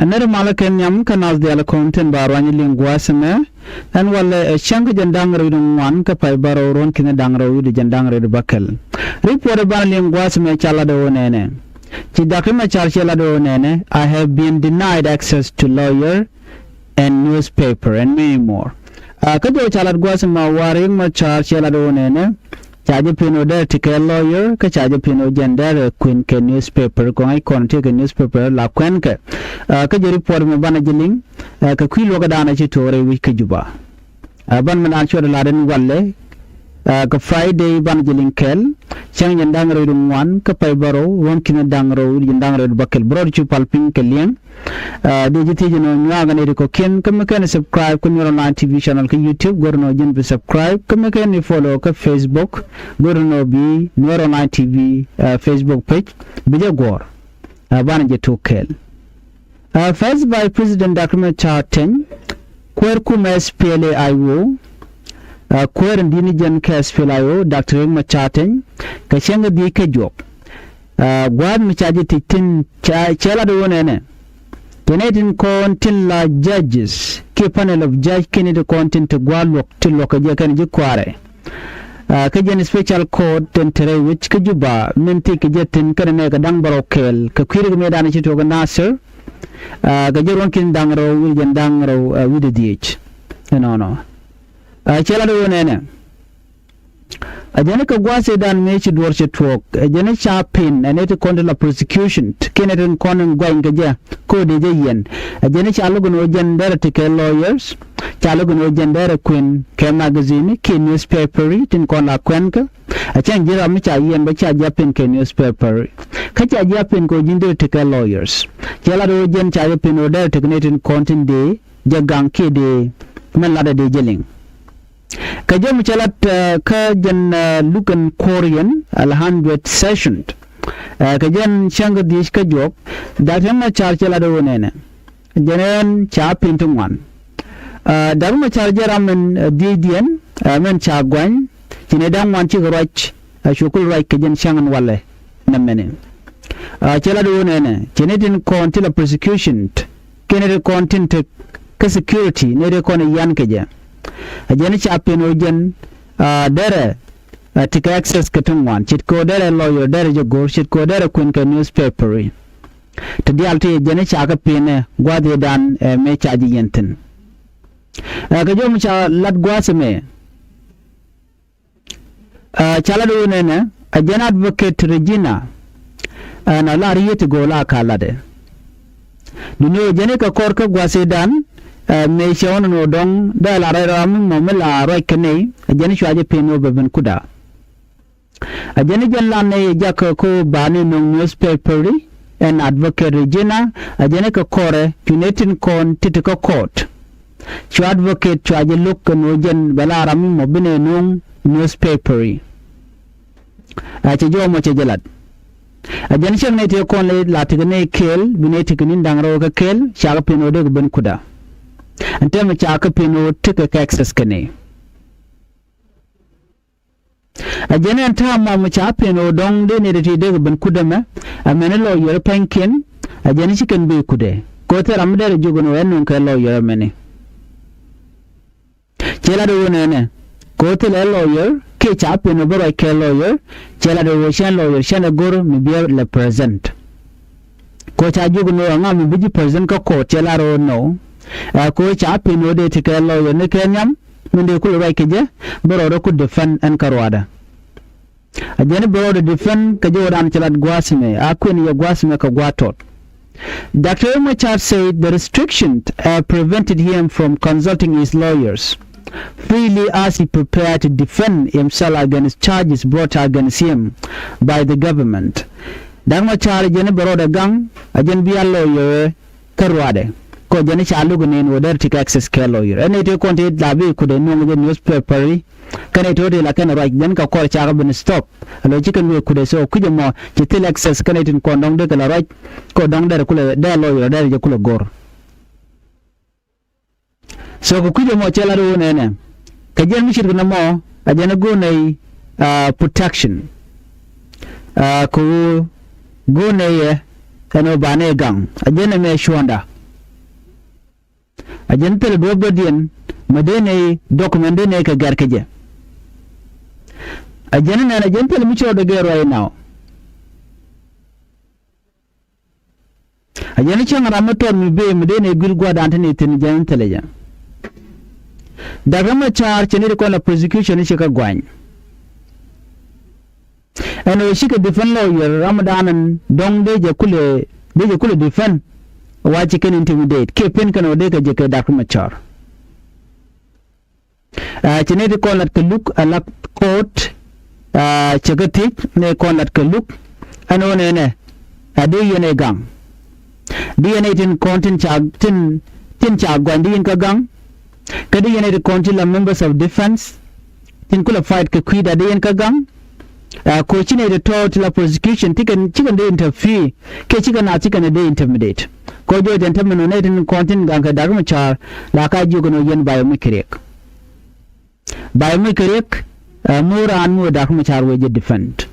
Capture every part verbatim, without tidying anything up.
Nɛr malä kɛ nhiam kä nath diaal kɔn tin ba ruany liŋ gua̱a̱th ɛmɛ. Ɛn walɛ ɛ cäŋ kä jɛn da̱ŋ rɛw wi̱cdɛ ŋuan kä pay bärɔw ruɔ̱n ki̱ni da̱ŋ rɛw wi̱cdɛ jɛn daŋ rɛw wi̱cdɛ bäkɛl. Report ɛ banɛ liŋ gua̱a̱th ɛmɛ ca lat ɛ ɣöö nɛnɛ, ci Doctor Machar cɛ lat ɛ ɣöö nɛnɛ, "I have been denied access to lawyer and newspaper and many more." Kä jɔw ca lat gua̱a̱th ɛmɛ, wa Riek Machar cɛ lat ɛ ɣöö nɛnɛ, ca jɛ pen ɣöö derɛ tekɛ lawyer kä ca jɛ pen ɣöö jɛn derɛ kuën kɛ newspaper, kɔŋ ɛ kɔn tekɛ newspaper la kuɛnkɛ. Kä jɛ report ɛmɛ banɛ jɛ liŋ kɛ kui̱ luɔ̱kä danɛ ci tuɔɔk rɛy wec kä Juba. Banɛ mi naan cuɔt ɛ lat ɛn walɛ kɛ Friday banɛ jɛ liŋ kɛɛl, cäŋ jɛn da̱ŋ rɛw wi̱cdɛ ŋuan kä pay bärɔw ruɔ̱n ki̱ni da̱ŋ rɛw wi̱cdɛ jɛn da̱ŋ rɛw wi̱cdɛ bäkɛl. Bɛ rɔɔdu cu pal piny kɛ liɛŋ. Dee ji̱ thiec ɛn ɣöö nyuak ɛ nɛy ti kɔ̱kiɛn kä mi kɛn ɛ subscribe kä Nuer Online T V channel kä YouTube, go̱r ɛn ɣöö ji̱n bi subscribe kä mi kɛn ɛ follow kä Facebook, go̱r ɛn ɣöö bi Nuer Online T V Facebook page bi jɛ guɔ̱ɔ̱r. Banɛ jɛ tok kɛɛl. First Vice President Doctor Machar Teny, kuäär kumɛ S P L A I O, kuäär in di̱t ni jɛn kä S P L A I O, Doctor Riek Machar Teny, kɛ cäŋ kä dhieec kä juɔk. Gua̱a̱th mi ca jɛ tic thi̱n cɛ lat ɣöö nɛnɛ, kɛ nɛy tin kɔn tin la judges kiɛ panel of judge kiɛ nɛy ti kɔn tin te gua̱a̱th luɔ̱k ti luɔ̱k kɛ jɛ kɛnɛ ji̱ kua̱rɛ. Kä jɛn special court tin te rɛy wec kä Juba min thiec kɛ jɛ thi̱n kɛnɛ nɛɛkɛ da̱ŋ bärɔw kɛɛl kɛ kui̱ rik mëëdan ci tuɔɔk ɛ Nasir. Kɛ jɛ ruɔ̱n ki̱ni da̱ŋ rɛw wi̱cdɛ jɛn da̱ŋ rɛw wi̱cdɛ dhieec. Ɛnɔnɔ cɛ lat ɣöö nɛnɛ, ɛ jɛn kɛ gua̱a̱th ëëdan mëë ci duɔ̱ɔ̱r cɛ tuɔɔk, ɛ jɛn ca pen ɛ nɛy ti kɔn ti la prosecution kiɛ nɛy ti kɔn in guany kɛ jɛ kɛ ɣöö dee jɛ yiɛn. Ɛ jɛn ca lo̱k ɛn ɣöö jɛn derɛ tekɛ lawyers, ca lo̱k ɛn ɣöö jɛn derɛ kuën kɛ magazine kiɛ newspaper tin kɔn la kuɛnkɛ. Ɛ cäŋ ji̱ ram mi ca yiɛn bä ca ji̱ a pen kɛ newspaper, kä ca ji̱ a pen kɛ ɣöö ji̱n derɛ tekɛ lawyers. Cɛ lat ɣöö jɛn ca jɛ pen ɣöö derɛ tekɛ nɛy tin kɔn tin dee jɛ gaŋ kiɛ dee mɛn latdɛ dee jɛ liŋ. Kɛ jɔm cɛ lat kä jɛn luk ɛn kuɔr yɛn ala hundred session. Kɛ jɛn cäŋ kä dhieec kä juɔk, Doctor Machar cɛ lat ɣöö nɛnɛ, jɛn ɛn ca pen ti ŋuan. Doctor Machar jɛ ram ɛn dhieecdiɛn mɛn ca guany, ci nɛy da̱ŋ ŋuan cikɛ ruac, a cu kul ruac kɛ jɛn cäŋ ɛn walɛ. Nɛmɛni cɛ lat ɣöö nɛnɛ, cɛ nɛy tin kɔn ti la prosecution kiɛ nɛy ti kɔn tin te kä security, nɛy ti kɔn i̱ yan kɛ jɛ. Ɛ jɛn ca pen ɣöö jɛn derɛ tekɛ access kɛ ti ŋuan, ce̱tkɛ ɣöö derɛ lawyer, derɛ jɛ go̱r, ce̱tkɛ ɣöö derɛ kuën kɛ newspaper. Ti diaal ti jɛn ca kɛ pen ɛ gua̱a̱th ëëdan ɛ mëë ca ji̱ yɛn thi̱n. Kɛ jɔm ca lat gua̱a̱th ɛmɛ, ca lat ɣöö nɛnɛ, ɛ jɛn advocate Regina, ɛn a lar yieth ti go̱o̱l a ka latdɛ. Duundɛ ɣöö jɛn kɛ kɔr kä gua̱a̱th ëëdan mëë cɛ ɣän ɛn ɣöö dɔ̱ŋ dee la ruac ram mi mɔ mi la ruac kɛ nɛy, ɛ jɛn cua jɛ pen ɣöö bɛ ben kuda. Ɛ jɛn jɛn lan nɛy ɛ jakä kä ɣöö ba ni nöŋ newspaper ɛn advocate Regina, ɛ jɛn kɛ kɔrɛ cu nɛy tin kɔn ti ti kä court. Cua advocate cua jɛ lo̱k ɛn ɣöö jɛn bɛ la ram mi mɔ bi nɛ nöŋ newspaper. A cɛ jɔw mɔ cɛ jɛ lat. Ɛ jɛn cäŋ nɛy tëë kɔn lɛ la tekɛ nɛy kɛɛl, bi nɛy tekɛ ni̱n da̱ŋ rɛw kɛ kɛɛl, ca kɛ pen ɣöö dee kɛ ben kuda. Ɛn täämɛ ca kɛ pen ɣöö tekɛ kɛ access kɛ nɛy. Ɛ jɛn ɛn ta̱a̱ mɔ mi ca pen ɣöö dɔ̱ŋ dee nɛy ti dee kɛ ben kudɛ mɛ, ɛ mɛni lawyer pa̱nykiɛn, ɛ jɛn ci kɛn ben kudɛ. Kɛ ɣöö thil ram mi derɛ jiök ɛn ɣöö ɛn nöŋ kɛ lawyer ɛ mɛni. Cɛ lat ɣöö nɛnɛ, kɛ ɣöö thilɛ lawyer kiɛ ca pen ɣöö bä ruac kɛ lawyer, cɛ lat ɣöö cɛn lawyer cɛn ɛ go̱r mi biɛ lɛ present. Kɛ ɣöö ca jiök ɛn ɣöö ɛŋa mi bi ji̱ present kä court, cɛ lat ɣöö nɔ. Ɛ kɛ ɣöö ca pen ɣöö dee tekɛ lawyer ni kɛ nhiam min dee kulɛ ruac kɛ jɛ, bä rɔɔdɛ ku defend ɛn kä ruaadɛ. A jɛn bɛ rɔɔdɛ defend kɛ jɔwdan cɛ lat gua̱a̱th mɛ, a kuɛn yɛ gua̱a̱th mɛ kɛ gua̱a̱th tɔt. Doctor Riek Machar said the restrictions have prevented him from consulting his lawyers freely as he prepared to defend himself against charges brought against him by the government. Dak Machar jɛn bɛ rɔɔdɛ gaŋ, a jɛn bia lawyer kä ruaadɛ. Kɔ jɛn ca luk ni wä dɛr tik access kɛ lawyer. Ɛn iti kɔn ti la bi kudɛ nuɔŋ jɛ newspaper. Kɛn iti wä ti la kɛn ruac jɛn kɛ kɔr ca kɛ ben stop. Alo ci kɛn wä kudɛ so kucɛ mɔ ci thil access kɛn iti kɔn dɔŋ dee kɛ la ruac. Kɔ dɔŋ dɛr kulɛ dɛr lawyer dɛr jɛ kulɛ gor. So kɛ kui̱c ɛmɔ cɛ lat ɣöö nɛnɛ kɛ jɛn mi ce̱tkɛ nɔmɔ a jɛn ɛ go̱o̱r nɛy protection. Kɛ ɣöö go̱o̱r nɛy ɛ ɛn ɣöö ba nɛy gaŋ a jɛn ɛmɛ cuɔ̱ɔ̱ŋda. A jɛn thilɛ duɔ̱ɔ̱p dɔ̱diɛn mi dee nɛy document dee nɛy kɛ gɛr kɛ jɛ. A jɛn nɛn a jɛn thilɛ mi ci rɔɔdɛ gɛr right now. A jɛn cäŋ ram mi tɔt mi bëë mi dee nɛy guil gua̱a̱rdan ti ni thi̱n jɛn thilɛ jɛ. Dak Riɛk Macar cɛ ni ti kɔn la prosecution ni ci kɛ guany. Ɛn ɣöö cikɛ defend lawyer ramdan ɛn dɔ̱ŋ dee jɛ kulɛ dee jɛ kulɛ defend. Wa ci kɛn intimidate kiɛ pen kɛn ɣöö dee kɛ jɛ kɛ Dak Riɛk Macar. Aa, ci nɛy ti kɔn lat kɛ luk a lat court. Aa, cɛ kɛ thiec nɛy kɔn lat kɛ luk ɛn ɣöö nɛnɛ a dee yɛn ɛ gaŋ. Dee yɛn ɛ tin kɔn tin ca tin tin ca guany dee yɛn kä gaŋ. Kä dee yɛn ɛ ti kɔn ti la members of defense tin kulɛ fight kɛ kui̱da dee yɛn kä gaŋ. Aa, ko ci nɛy ti tɔ̱ ti la prosecution ti kɛn ci kɛn dee interfere kiɛ ci kɛn naath ci kɛn dee intimidate. Ko jɔɔc ɛn tämɛ nɔ nɛy tin kɔn tin gaŋ kɛ Dak Riɛk Macar la ka jiök ɛn ɣöö yɛn ba yɛ muc kɛ riɛk. Ba yɛ muc kɛ riɛk. Aa, mo̱o̱r raan mi wee Dak Riɛk Macar wee jɛ defend.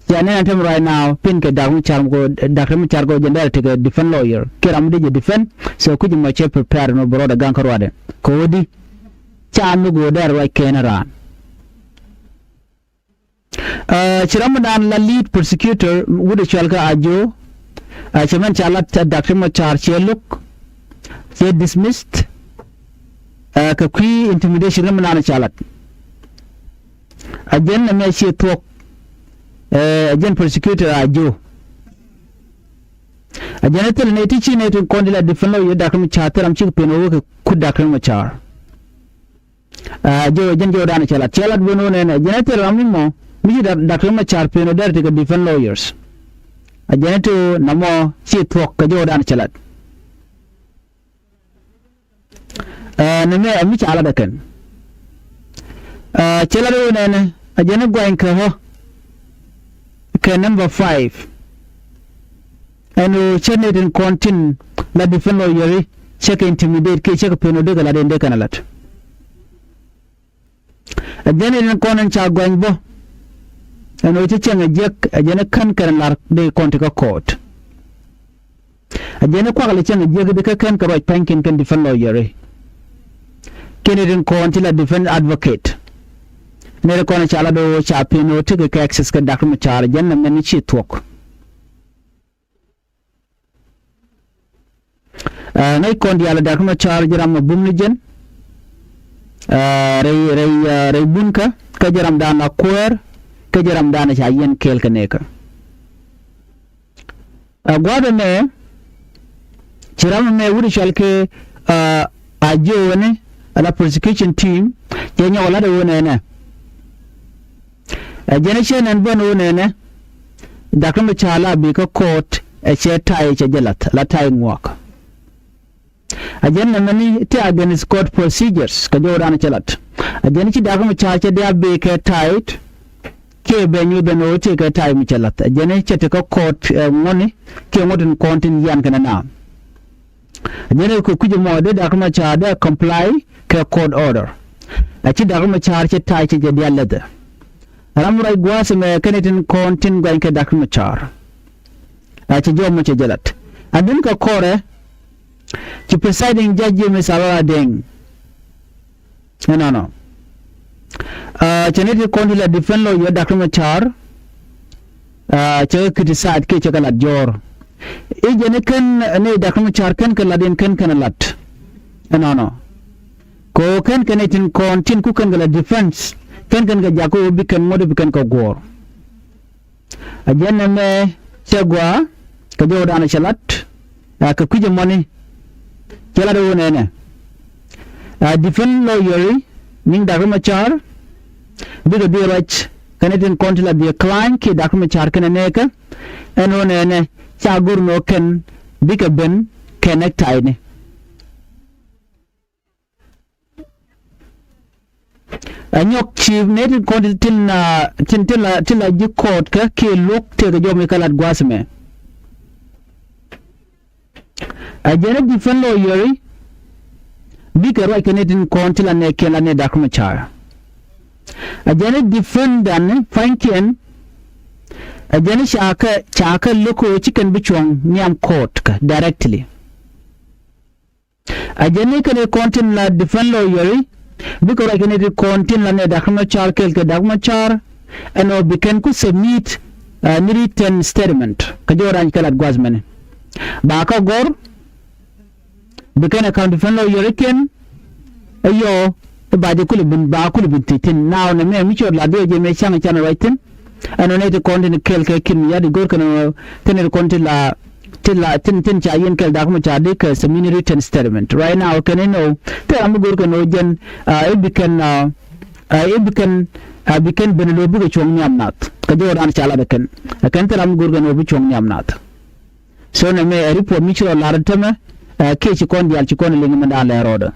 Cia nɛn ɛn tämɛ right now pen kɛ Dak Riɛk Macar kɛ Dak Riɛk Macar kɛ jɛn dɛr tekɛ defend lawyer kiɛ ram mi dee jɛ defend. So kui̱c mɔ cɛ prepare ɛn ɣöö bɛ rɔɔdɛ gaŋ kä ruaadɛ kɛ ɣöö di ca mi go̱o̱r dɛr ruac kɛn raan. Aa, ci ramdan la lead prosecutor wut ɛ cual kä Ajo. Aa, cɛ mɛn ca lat Dak Riɛk Macar cɛ lo̱k cɛ dismissed. Aa, kɛ kui̱ intimidation ramdan ca lat. A jɛn nɛ mɛ ciɛ thuɔ̱k. Aa, a jɛn prosecutor Ajo. A jɛn ɛ thil nɛy ti ci nɛy ti kɔn di la defend lawyer Dak Riɛk Macar thil ram cik pen wä kɛ kut Dak Riɛk Macar. Aa, jɛ jɛn jɛ wä danɛ cɛ lat cɛ lat ben wä nɛnɛ jɛn ɛ thil ram mi mɔ mi ci Dak Riɛk Macar pen wä dɛr ti kɛ defend lawyers. A jɛn ɛ ti wä namɔ ci thuɔ̱k kɛ jɛ wä danɛ cɛ lat. Aa, nɛmɛ ɛ mi ca lat ɛ kɛn. Aa, cɛ lat wä nɛnɛ a jɛn ɛ guany kɛ ɣä kɛ number five. Ɛn ɣöö cä nɛy tin kɔn tin la defend lawyer i̱ cä kɛ intimidate kiɛ cä kɛ pen ɣöö dee kɛ lat in dee kɛn a lat. Ɛ jɛn nɛy tin kɔn in ca guany bä ɛn ɣöö cä cäŋ ɛ jiäk ɛ jɛn ɛ kän kɛn lar dee kɔn ti kä court. Ɛ jɛn ɛ kuak lɛ cäŋ ɛ jiäk di kä kän kɛ ruac pa̱nykiɛn kɛn defend lawyer i̱ kiɛ nɛy tin kɔn ti la defend advocate. Nɛy tin kɔn in ca lat ɣöö ca pen ɣöö tekɛ kɛ access kɛ Dak Riɛk Macar ɛ jɛn nɛ mɛn ci thuɔ̱k. Aa, ŋäc kɔn diaal ɛ Dak Riɛk Macar ji̱ ram ɛ bum ni jɛn. Aa, rɛy rɛy aa, rɛy bunkä kä ji̱ ramdan la kuäär kä ji̱ ramdan ɛ ca yiɛn kɛɛl kɛ nɛɛkä. Aa, gua̱a̱th ɛmɛ ci ram ɛmɛ wut ɛ cɔal kɛ aa, a jiö wä ni ala prosecution team cɛ nyɔk lat ɛ wä nɛnɛ. Ɛ jɛn ɛ cɛ nɛn bän wä nɛnɛ. Dak Riɛk Macar la bi kä court ɛ cɛ tay cɛ jɛ lath la tay ŋuak. Ɛ jɛn nɛmɛ ni ti against court procedures kɛ jɔwdan cɛ lat. Ɛ jɛn ci Dak Riɛk Macar cɛ diaal bi kɛ tay. Kiɛ bɛ nyuth ɛn ɣöö ti kɛ tay mi cɛ lath ɛ jɛn cɛ ti kä court ɛ ŋuɔ̱ni kiɛ ŋuɔ̱t in kɔn tin yian kɛnɛ na. Jɛn kɛ kui̱c mɔ dee Dak Macar dee comply kɛ court order. A ci Dak Macar cɛ tay cɛ jɛ diaal lɛthɛ. Ram ruac gua̱a̱th mɛ kɛnɛ tin kɔn tin guany kɛ Dak Macar. A cɛ jɔw mɔ cɛ jɛ lat a din kɛ kɔrɛ. Ci presiding judge James Alor Adeng. Ɛnɔnɔ. Aa, cɛ ni ti kɔn ti la defend lawyer Dak Macar. Aa, cɛ kɛ criticize kiɛ cɛ kɛ lat jɔɔr. I̱ jɛ ni kɛn ni Dak Macar kɛn kɛ lat in kɛn kɛn lat. Ɛnɔnɔ. Kɛ ɣöö kɛn kɛn itin kɔn tin ku kɛn kɛ la defense kɛn kɛn kɛ jak ɣöö bi kɛn ŋuɔ̱t bi kɛn kɛ guɔ̱ɔ̱r. A jɛn nɛmɛ cɛ gɔaa kɛ jɔwdan cɛ lat. A kɛ kui̱c ɛmɔni cɛ lat ɛ ɣöö nɛnɛ a defend lawyer ni Dak Macar bikɛ dhil ruac kɛn itin kɔn ti la dhil client kiɛ Dak Macar kɛnɛ nɛɛkɛ. Ɛn ɣöö nɛnɛ ca go̱r nɔ kɛn bikɛ ben kɛ necktie ni. A nyɔk ci nɛ tin kɔn tin tin la tin la ji̱ kɔɔt kä kiɛ luɔk tëëkɛ jɔm ikä lat gua̱a̱th mɛ. A jɛn a defend lawyer bikɛ ruac kɛ nɛ tin kɔn tin la nɛ kiɛn la nɛ Dak Macar. A jɛn a defendant pa̱nykiɛn a jɛn a ca kɛ ca kɛ lo̱k ɣöö ci kɛn bi cuɔ̱ŋ nhiam kɔɔt kä directly. A jɛn ni kɛn i̱ kɔn tin la defend lawyer i̱ bikɛ ruac kɛn i̱ ti kɔn tin la nɛ Dak Macar kɛɛl kɛ Dak Macar. Ɛn ɔ bi kɛn ku submit, ɛ, ni written statement kɛ jɔw rany kɛ lat gua̱th mɛni. Ba kä gɔr bi kɛn ɛ ka̱n defend lawyer i̱ kɛn ɛ yɔ i̱ ba jɛ kulɛ bin ba kulɛ bin thiec thi̱n. Now nɛ mɛ mi cɔt la dee jɛ mɛ ca̱ŋ can ruac thi̱n. Ɛn ɔ nɛ ti kɔn tin kɛɛl kɛ Kiir Mayardit go̱r kɛn ɔ kɛn ti kɔn ti la ti la tin tin ca yɛn kɛɛl Dak Macar di kɛ submit written statement. Right now kɛn inɔ thil ram mi go̱r kɛn ɔ jɛn, ah, i̱ bi kɛn, ah, ah, i̱ bi kɛn, ah, bi kɛn ben lo̱ bikɛ cuɔ̱ŋ nhiam nath kɛ jɔw dan ca lat ɛ kɛn. Ɛ kɛn thil ram mi go̱r kɛn ɔ bi cuɔ̱ŋ nhiam nath. So nɛ mɛ ɛ report mi ci rɔ lar tämɛ, ɛ kiɛ ci kɔn diaal ci kɔn liŋ mɛ dan lɛ rɔɔdɛ.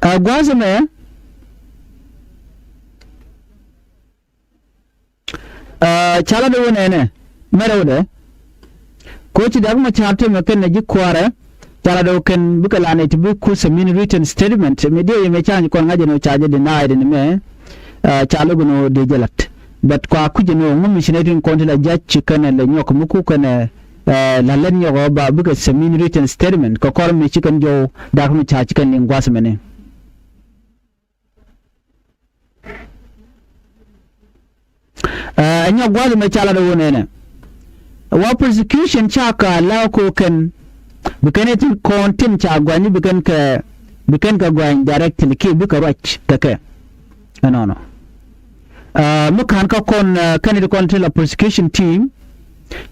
Ɛ gua̱a̱th mɛ, ɛ, ca lat ɛ wä nɛnɛ mɛrɛ wä dɛ. Ko ci Dak Macar temɛ kɛn nɛ ji̱ kua̱rɛ ca lat ɛ wä kɛn bikɛ la nɛ ti bi ku submit written statement. Mi diɛ yɛ mɛ ca nyi kɔn ŋa̱c ɛn wä ca jɛ denied ɛn mɛ, ɛ, ca lo̱k ɛn wä dee jɛ lat. But kua kui̱c ɛn wä ŋu mi ci nɛ tin kɔn ti la judge kɛn ɛ lɛ nyɔk mi ku kɛn ɛ, ɛ, la lɛt nyɔk ɛ ba bikɛ submit written statement kɛ kɔr mi ci kɛn jɔw Dak Macar ci kɛn liŋ gua̱th mɛni. Ɛ nyɔk gua̱th mɛ ca lat ɛ wä nɛnɛ. Wa prosecution ca ka la ko kɛn bi kɛn itin kɔn tin ca guany bi kɛn kɛ bi kɛn kɛ guany directly kiɛ bikɛ ruac kɛ kɛ. Ɛnɔnɔ. Ɛ mi ka̱n kä kɔn, ɛ, kɛn itin kɔn tin la prosecution team.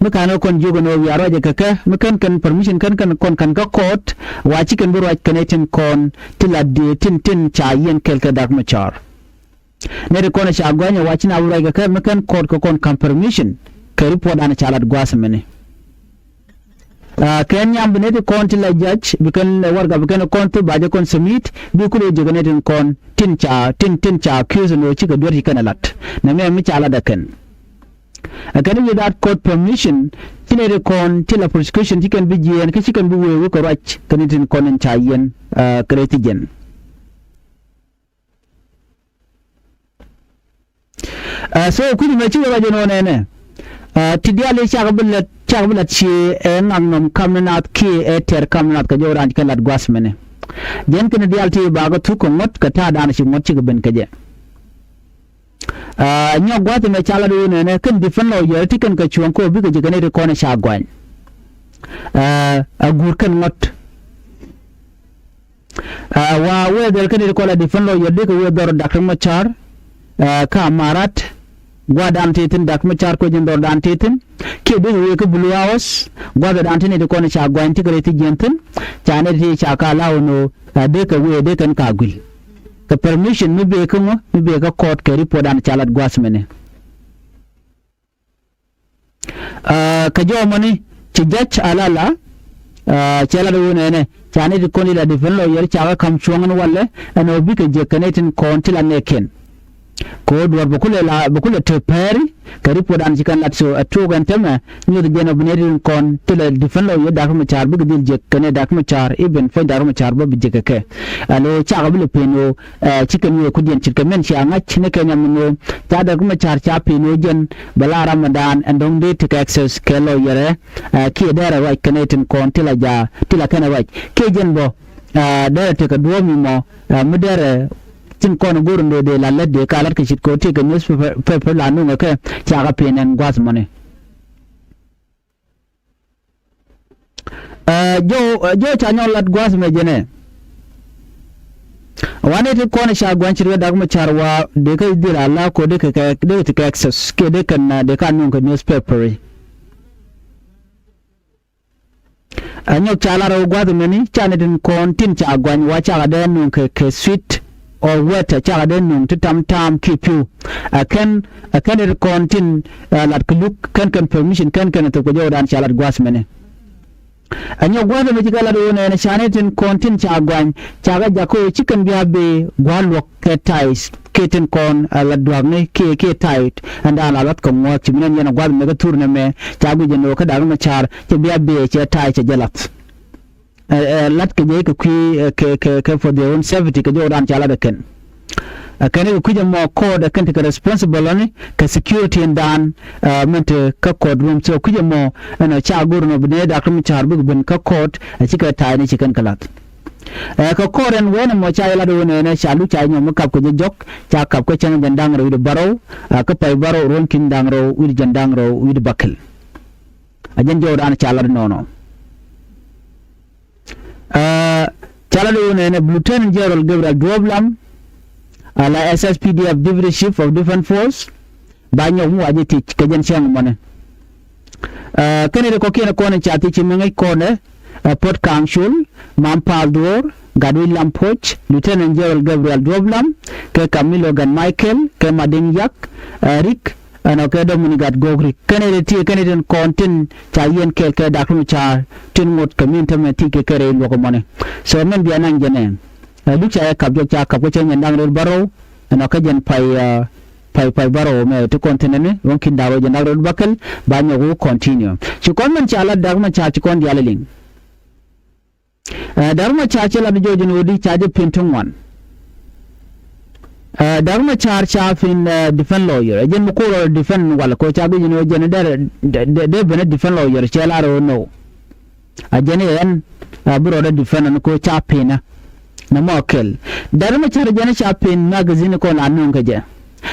Mi ka̱n kɛ kɔn jiök ɛn ɣöö wiaa ruacɛ kɛ kɛ mi kɛn kɛn permission kɛn kɛn kɔn ka̱n kä court wa ci kɛn bi ruac kɛn ɛ tin kɔn ti la diee tin tin ca yiɛn kɛl kɛ Dak Macar. Nɛy ti kɔn ca gua̱nyɛ wa ci na bi ruac kɛ kɛ mi kɛn court kɛ kɔn ka̱n permission kɛ report dan ca lat gua̱a̱th mɛni. Aa, kɛn nyam bi nɛy ti kɔn ti la judge bi kɛn warɛga bi kɛn kɔn thop ba jɛ kɔn submit bi kulɛ jek nɛy tin kɔn tin ca tin tin ca accuse ni ɣöö cikɛ duer ci kɛn ɛ lat. Nɛ mɛ mi ca lat ɛ kɛn. Ɛ kɛn without court permission ci nɛy ti kɔn ti la prosecution ci kɛn bi jiɛɛn kä ci kɛn bi wee wekɛ ruac kɛ ni tin kɔn in ca yiɛn, aa, kɛ rɛy thi jɛn. Aa, so kui̱c mɛ cikɛ ruac ɛn ɣöö nɛnɛ, aa, ti diaal i̱ cakɛ bi lät cakɛ bi lät cie ɛ ŋak nɔm kam ni naath kiɛ ɛ tɛr kam ni naath kɛ jɔw raan ci kɛn lat gua̱th mɛnɛ. Jɛn kɛn diaal ti bakɛ thuk kɛ ŋuɔ̱t kɛ ta̱a̱ daanɔ ci ŋuɔ̱t cikɛ ben kɛ jɛ. Aa, nyɔk gua̱th ɛmɛ ca lat ɣöö nɛnɛ kɛn defend lawyer ti kɛn kɛ cuɔ̱ɔ̱ŋ kɛ ɣöö bikɛ ji̱ kɛ nɛy ti kɔn ɛ ca gua̱ny. Aa, a guur kɛn ŋuɔ̱t. Aa, wa wee dhɔr kɛn i̱ ti kɔn la defend lawyer dee kɛ wee dhɔr Dak Macar, aa, kä Amarat, gua̱dan ti thi̱n Dak Macar kuec in dhɔr dan ti thi̱n. Kiɛ dee kɛ wee kä Blue House, gua̱dan ti ni ti kɔn ca gua̱ny ti kɛ rɛy thi jiɛn thi̱n. Ca ni ti ca ka la wä nɔ, aa, dee kɛ wee dee kɛn ka guil. Kɛ permission mi bee kä ŋɔ, mi bee kä court kɛ report dan ca lat gua̱th mɛnɛ. Aa, kɛ jɔw mɔni ci judge a la la, aa, cɛ lat ɣöö nɛnɛ ca nɛy ti kɔn ti la defend lawyer ca kɛ ka̱m cuɔ̱ŋ ɛn walɛ ɛn ɣöö bikɛ jek kɛ nɛy tin kɔn ti la nɛɛkiɛn. Kɛ ɣöö duɔ̱ɔ̱r bɛ kulɛ la bɛ kulɛ te pɛɛri kɛ report an ci kɛn lat so ɛ tuɔɔk ɛn tɛmɛ nyuɔth jɛn ɔ bi nɛy tin kɔn ti la defend lawyer Dak Macar bikɛ dhil jek kɛ nɛy Dak Macar i̱ ben puɔ̱ny Dak Macar bä bi jek kɛ kɛ. Alo cakɛ bi lɛ pen ɣöö Ɛ, cikɛ nuɔ̱ɔ̱r kudiɛn ce̱tkɛ mɛn cia ŋa̱c ni Kenya min ɣöö ca Dak Macar ca pen ɣöö jɛn bɛ la Ramadan ɛn dɔ̱ŋ dee tekɛ access kɛ lawyer ɛ, ɛ, kiɛ dɛrɛ ruac kɛnɛ tin kɔn ti la ja ti la kɛnɛ ruac kiɛ jɛn bɔ, ɛ, dɛrɛ tekɛ duɔ̱ɔ̱p mi mɔ, ɛ, mi dɛrɛ tin kɔn go̱r in dee dee la lät dee ka lät kɛ ce̱tkɛ ɣöö tekɛ newspaper la nuŋɛ kɛ ca kɛ pen ɛn gua̱th mɔni. Ɛ, jɔw, ɛ, jɔw ca nyɔk lat gua̱a̱th mɛ jɛnɛ. Wanɛ ti kɔn ca gua̱n ci riet Dak Macar wa dee kä dhil a la ko dee kɛ, dee kɛ ti kɛ access kiɛ dee kɛn, ɛ, dee ka nuŋ kɛ newspaper. Ɛ nyɔk ca lat rɛw gua̱a̱th mɛni ca ni tin kɔn tin ca gua̱ny wa cakɛ dee nuŋ kɛ, kɛ sweet. Ɔ wɛt ɛ cakɛ dee nuŋ ti tam taam kiɛ pi̱w. Ɛ kɛn, ɛ kɛn ɛ ti kɔn tin, ɛ, lat kɛ luk kɛn kɛn permission kɛn kɛn ɛ thop kɛ jɔwdan ca lat gua̱a̱th mɛnɛ. Ɛ nyɔk gua̱a̱th ɛmɛ cikɛ lat ɣöö nɛɛnɛ ca ni tin kɔn tin ca gua̱ny cakɛ jakä ɣöö ci kɛn bia bee gua̱a̱th luɔ̱k kɛ ta̱a̱c kiɛ tin kɔn, ɛ, lat dua̱a̱kni kiɛ, kiɛ ta̱a̱c ɛn daan la luath kɛ ŋuɔ̱ɔ̱th ci mi nɛn yɛn ɛ gua̱a̱th ɛmɛ kɛ thur nɛmɛ ca guic ɛn ɣöö kä Dak Macar cɛ bia bee cɛ ta̱a̱c cɛ jɛ lath. Ɛ, ɛ, lat kɛ jɛ kɛ kui̱, ɛ, kɛ, kɛ, kɛ for their own safety kɛ jɔwdan ca lat ɛ kɛn. Ɛ kɛn i̱ kui̱c ɛmɔ court ɛ kɛn ti kɛ responsible ɔni kɛ security in daan, ɛ, mɛn ti kä court room. So kui̱c ɛmɔ ɛn ɔ ca go̱r nɔ bi nɛ Doctor Machar bik ben kä court ɛ cikɛ ta̱a̱ ni ci kɛn kɛ la̱th. Ɛ, kɛ court ɛn wɛn ɛmɔ ca jɛ lat wun ɛn ɛ ca lu ca nyɔm mi kap kɛ jɛ jɔk ca kap kä cäŋ jɛn da̱ŋ rɛw wi̱cdɛ bärɔw, ɛ, kä pay bärɔw ruɔ̱n ki̱n da̱ŋ rɛw wi̱cdɛ jɛn da̱ŋ rɛw wi̱cdɛ bäkɛl. Ɛ jɛn jɔwdan ca lat nɔnɔ. Ɛ, ca lat wun ɛn ɛ Lieutenant General Gabriel Duop Lam, ala S S P D F Deputy Chief of Defense Force, ba nyɔk mi wa jɛ thiec kɛ jɛn cäŋ mɔnɛ. Ɛ, kɛn ɛ kɔkiɛn kɔn ca thiec ci mi ŋäc kɔn ɛ, ɛ, Puot Kaŋ Col, Mam Paal Duɔr, Gatwec Lam Puɔc, Lieutenant General Gabriel Duop Lam, kɛ Kamilo Gat Michael, kɛ Madiŋ Yak, ɛ, Rik, ɛnɔ kɛ Dominic Gat Gok Rik. Kɛn ɛ ti kɛn ɛ tin kɔn tin ca yɛn kɛɛl kɛ Doctor Machar tin ŋot kɛ min tämɛ ti kɛ kɛ rɛy luɔk mɔni. So mɛn bia naŋ jɛ nɛ. Ɛ, duk ca yɛ kap jɔk ca kap kä cɛ nyɛn da̱ŋ rɛw bärɔw. Ɛnɔ kä jɛn pay, ɛ, pay, pay bärɔw mɛ ti kɔn tin ɛni ruɔ̱n ki̱n da̱ŋ rɛw jɛn da̱ŋ rɛw bäkɛl ba nyɔk wä continue. Ci kɔn mɛn ca lat Doctor Machar ci kɔn diaal iliŋ. Ɛ, Doctor Machar cɛ lat jɔɔc ni ɣöö di ca jɛ pin ti ŋuan. Ɛ, Doctor Machar ca pin, ɛ, defense lawyer. Ɛ jɛn mi ko̱r ɔ defense wal kɛ ɣöö ca guic ni ɣöö jɛn dee, dee, dee, dee ben ɛ defense lawyer cɛ lar ɣöö no. Ɛ jɛn i̱ ɛn, ɛ, bi rɔɔdɛ defense ni kɛ ɣöö ca pin ɛ. Nɛ mɔ kɛl. Doctor Machar jɛn ca pin magazine kɔn la nöŋ kɛ jɛ.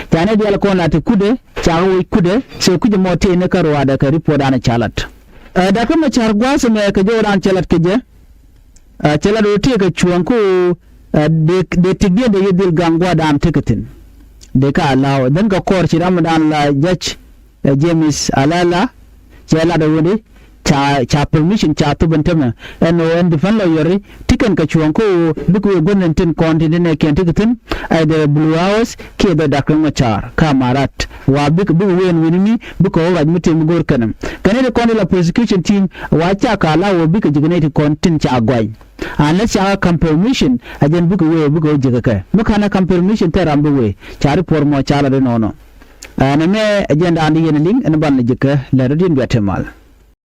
Ca ni diaal kɔn la ti kudɛ, ca kɛ woc kudɛ, so kui̱c mɔ tëë ni kä ruaadɛ kɛ report an ca lat. Ɛ, Doctor Machar gua̱a̱th ɛmɛ kɛ jɔwdan cɛ lat kɛ jɛ. Ɛ, cɛ lat ɣöö tëëkɛ cuäŋ kä ɣöö, ɛ, dee, dee tikdiɛn dee yɛ dhil gaŋ gua̱a̱thdan tekɛ thi̱n. Dee kä allow. Then kɛ kɔr ci ramdan la judge, ɛ, James Alala, cɛ lat ɣöö di ca, ca permission ca thop ɛn tämɛ. Ɛn ɣöö ɛn defense lawyer ti kɛn kɛ cuäŋ kä ɣöö bikɛ wee gua̱thni tin kɔn tin ti nɛɛkiɛn tekɛ thi̱n. Either Blue House kiɛ dhɔ Doctor Machar kä Amarat. Wa bikɛ, bikɛ wee ɛn wi̱ni mi bikɛ ɣöö ruac mi tëë mi go̱o̱r kɛn. Kɛn i̱ ti kɔn ti la prosecution team wa ca ka la wä bikɛ ji̱ kɛ nɛy ti kɔn tin ca gua̱ny. Unless ca ka ka̱m permission, ɛ jɛn bikɛ wee bikɛ wä ji̱ kɛ kɛ. Mi ka̱n ɛ ka̱m permission thil ram bi wee. Ca report mɔ ca la di nɔnɔ. Ɛ, nɛmɛ ɛ jɛn da̱a̱n di yɛn liŋ ɛn ban ni ji̱ kɛ lɛ rɔ di̱n bia te mal.